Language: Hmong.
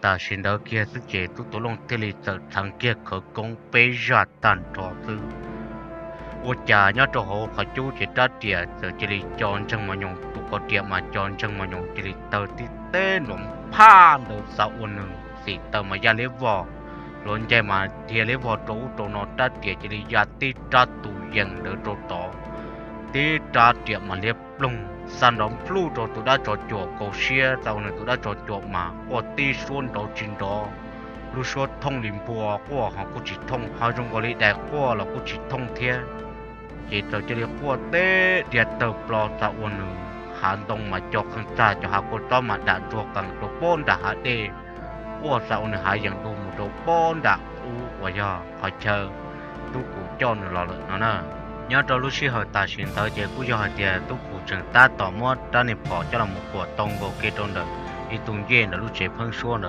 Tam sim ntawd kiag xwb ces Tub Tuv Looj thiaj li txawm txheev kiag khawv koob peb zaj tag nrho xwb. Ua cas nyob rau hauv qhov cub ces rab riam txawm cia li co ntseeg mos nyoos, tus qhov riam mas co ntseeg mos nyoos cia li tawg tib teg nrov phaj ntawd xav ua nws xim taws mas ya liab vog, hluav ncaig mas dhia liab vog rau ub rau no, rab riam cia li ya tib rab tus yees ntawd rau tod, tib rab riam mas liab ploog xa nrov nplhuj rau tus dab tsov cuam kaus siab, xav ua nws tus dab tsov cuam mas quaj tib suab nrov tsis nrov, lub suab thooj li npua quaj ho kuj tsis thooj, ho zoo nkaus li dais quaj los kuj tsis thooj thiab. Ces txawm cia li quaj teb dhia tawg plo xav ua nws hav ntoo mas co qee txag, cov hav kua txob mas dam ntsuag qees rau pob nram hav dej, quaj xav ua nws hav yees du mus rau pob nram ub uas yog qhov chaw Tub Kuv coj nws los lawm no na. Nyob rau lub sij hawm tam sim ntawd ces kuj yog hais tias Tub Kuv tseem tab tom muab rab niag phom coj los mus kuam tau nkaus kiag rau ntawm ib tug ncej ntawm lub tsev pheeb suab